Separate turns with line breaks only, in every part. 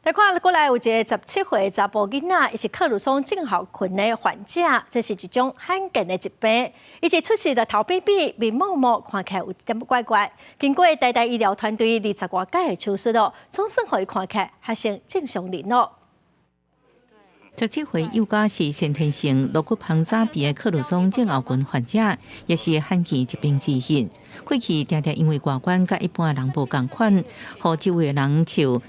來看過來有一个17歲查埔囡仔，伊是克魯松症候群的患者，這是一種罕見的疾病。伊一出世就頭扁扁、面毛毛，看起來有點怪怪。經過台大醫療團隊二十外改的手術咯，總算予伊看起來較像正常人咯。
17歲幼家是先天性顱骨旁早閉的克魯松症候群患者，也是罕見疾病之一。過去定定因為外觀佮一般人無仝款，予周圍人笑。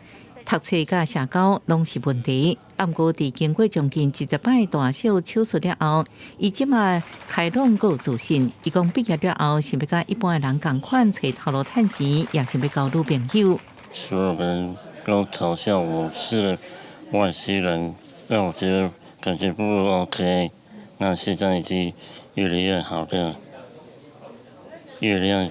讀冊佮社交攏是問題。毋過，佇經過將近20擺大小手術了後，伊這馬開朗閣有自信。伊講畢業了後，想欲佮一般的人仝款，揣頭路趁錢，也想欲交女朋友。
所有人都嘲笑我是外星人，讓我覺得感覺不 OK。那現在已經越來越好的，越來越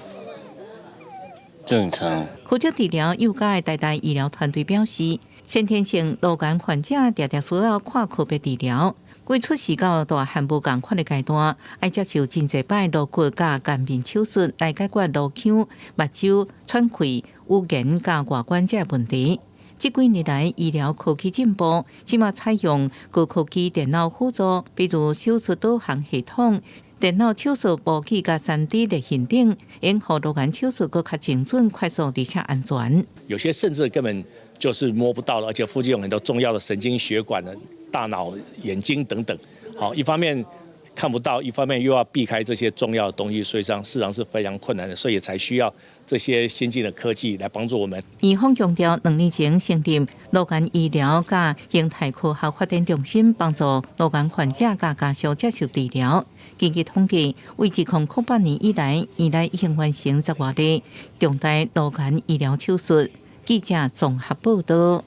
正常。
負責治療幼家的台大醫療團隊表示，先天性顱顏患者定定需要跨科別治療。規出世到大漢無仝款的階段，愛接受真濟擺顱骨佮顏面手術來解決顱腔、目睭、喘氣、語言佮外觀這問題。這幾年來，醫療科技進步，這馬採用高科技電腦輔助，比如手術導航系統、電腦手術模擬佮3D 列印等，會予顱顏手術閣較精準、快速而且安全。
有些甚至根本就是摸不到了，而且附近有很多重要的神經血管的大腦、眼睛等等。好，一方面看不到，一方面又要避開這些重要的東西，所以上事實上是非常困難的，所以才需要這些先進的科技來幫助我們。
院方強調，2年前成立顱顏醫療佮形態科學發展中心，幫助顱顏患者佮家屬接受治療。根據統計，為2008年以來，院內已經完成10外例重大顱顏醫療手術。記者綜合報道。